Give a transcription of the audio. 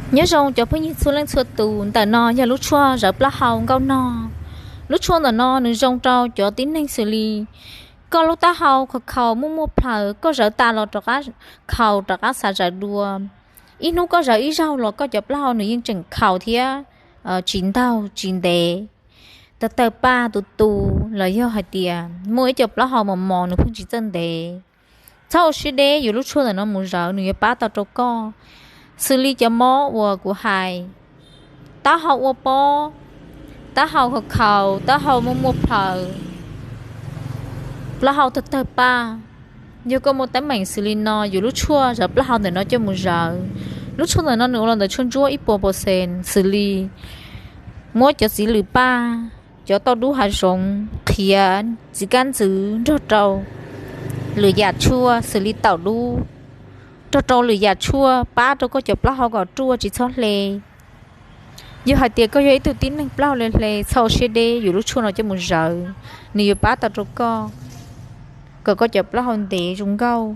Nyob zoo cov phooj ywg txhua leej txhua tus, ntawm no yog lub tshuaj zawv plaub hau nkauj nog. Lub tshuaj ntawm no nws zoo rau cov tib neeg xws li koj lub taub hau khaus khaus muaj muaj plhaws, koj zawv tas los rov qab khaus rov qab xav zawv dua. Ib hnub koj zawv ib zaug los koj cov plaub hau nws yeej tseem khaus thiab tsis ntaug tsis ntev. Tawg tawg paj tus tus los yog hais tias muaj ib co plaub hau mos mos nws pheej tsis txawj ntev, txhob ua siab deb, yus lub tshuaj ntawm no mus zawv nws yuav pab tau rau koj. Xws li cov mob uas kuv hais, taub hau ua pob, taub hau khaus khaus, taub hau muaj muaj plhaws, plaub hau tawg tawg paj. Yog koj muaj teeb meem xws li no, yus lub tshuaj zawv plaub hau ntawm no coj mus zawv. Lub tshuaj ntawm no nws ua los ntawm tshuaj ntsuab ib puas pawxees, xws li muab cov txiv lwm paj, cov tauj dub hav zoov, qhiav, txiv kab ntxwv nrog rau lwm yam tshuaj xws li taum dub, nrog rau lwm yam tshuaj pab rau koj cov plaub hau kom ruaj tsis txhob hle. Yog hais tias koj yog ib tug tib neeg plaub hau hle hle, txhob ua siab deb, yus lub tshuaj no coj mus zawv, nws yuav pab tau rau koj kom koj cov plaub hau ntev zoo nkauj.